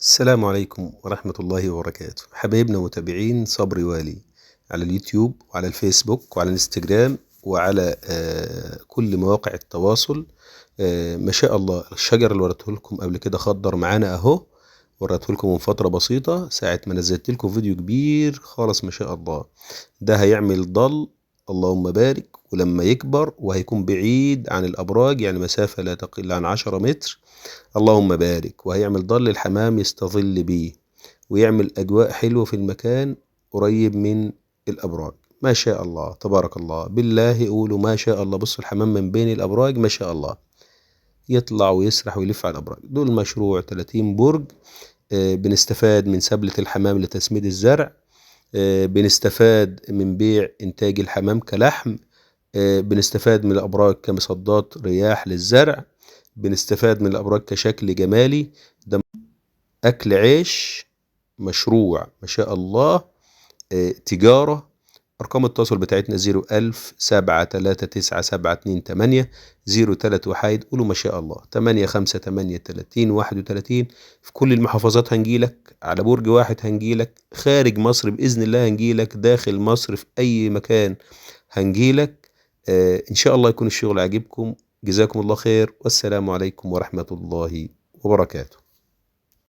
السلام عليكم ورحمة الله وبركاته. حبايبنا ومتابعين صبري والي على اليوتيوب وعلى الفيسبوك وعلى الانستجرام وعلى كل مواقع التواصل. ما شاء الله الشجر اللي وريته لكم قبل كده خضر معانا اهو، وريته لكم من فترة بسيطة ساعة ما نزلت لكم فيديو كبير خالص. ما شاء الله ده هيعمل ضل اللهم بارك، ولما يكبر وهيكون بعيد عن الأبراج، يعني مسافة لا تقل عن 10 متر، اللهم بارك، وهيعمل ضل الحمام يستظل بيه ويعمل أجواء حلوة في المكان قريب من الأبراج. ما شاء الله تبارك الله، بالله قولوا ما شاء الله. بصوا الحمام من بين الأبراج ما شاء الله يطلع ويسرح ويلف على الأبراج. دول مشروع 30 برج. بنستفاد من سبلة الحمام لتسميد الزرع، بنستفاد من بيع إنتاج الحمام كلحم، بنستفاد من الأبراج كمصدات رياح للزرع، بنستفاد من الأبراج كشكل جمالي. ده أكل عيش، مشروع ما شاء الله، تجارة. أرقام التواصل بتاعتنا 01000 739 728 03 وحايد. قولوا ما شاء الله. 8 5 8 30 31. في كل المحافظات هنجيلك، على برج واحد هنجيلك، خارج مصر بإذن الله هنجيلك، داخل مصر في أي مكان هنجيلك. إن شاء الله يكون الشغل عاجبكم. جزاكم الله خير، والسلام عليكم ورحمة الله وبركاته.